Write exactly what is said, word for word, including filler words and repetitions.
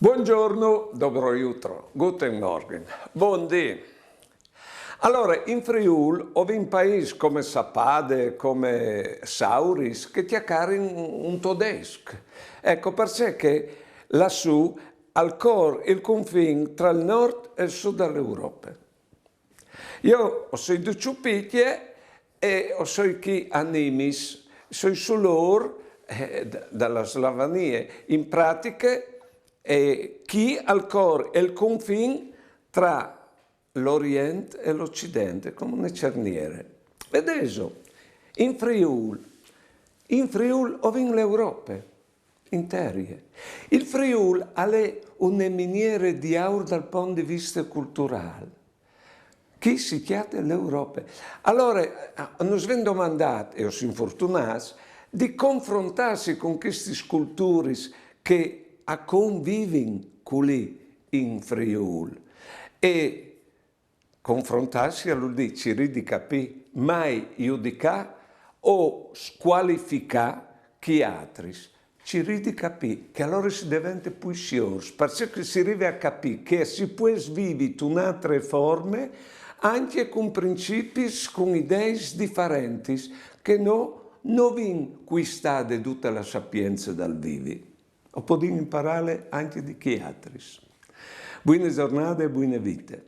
Buongiorno, dobro jutro, guten Morgen, bundì. Alore, in Friûl o vin paîs come Sapade, come Sauris, che a cjacarin un todesc. Eco parcè che lassù al cor il confin tra il nord e il sud de Europe. Jo o soi di Cjupitje e o soi chi a Nimis, soi sul ôr, eh, de la Slavanie, in pratiche, e chi al cor il confin tra l'Orient e l'Occident, come une cerniere. Vedêso, in Friûl, in Friûl o vin l'Europe interie. Il Friûl al è une miniere di aur dal pont di viste culturâl. Chi si cjate l'Europe. Alore, eh, nus vin domandât, e o sin fortunâts, di confrontâsi cun chestis culturis che a convivin culì in Friûl. E confrontâsi al vûl dî cirî di capî, mai judicâ o scualificâ chei altris. Cirî di capî, che alore si devente plui siôrs, parcè che si rive a capî che si pues vivi intune altre forme, ancje cun principis, cun ideis diferentis, che nô no vin cuistade dute la sapience dal vivi. O podìn imparâle ancje di chei altris. Buine zornade e buine vite.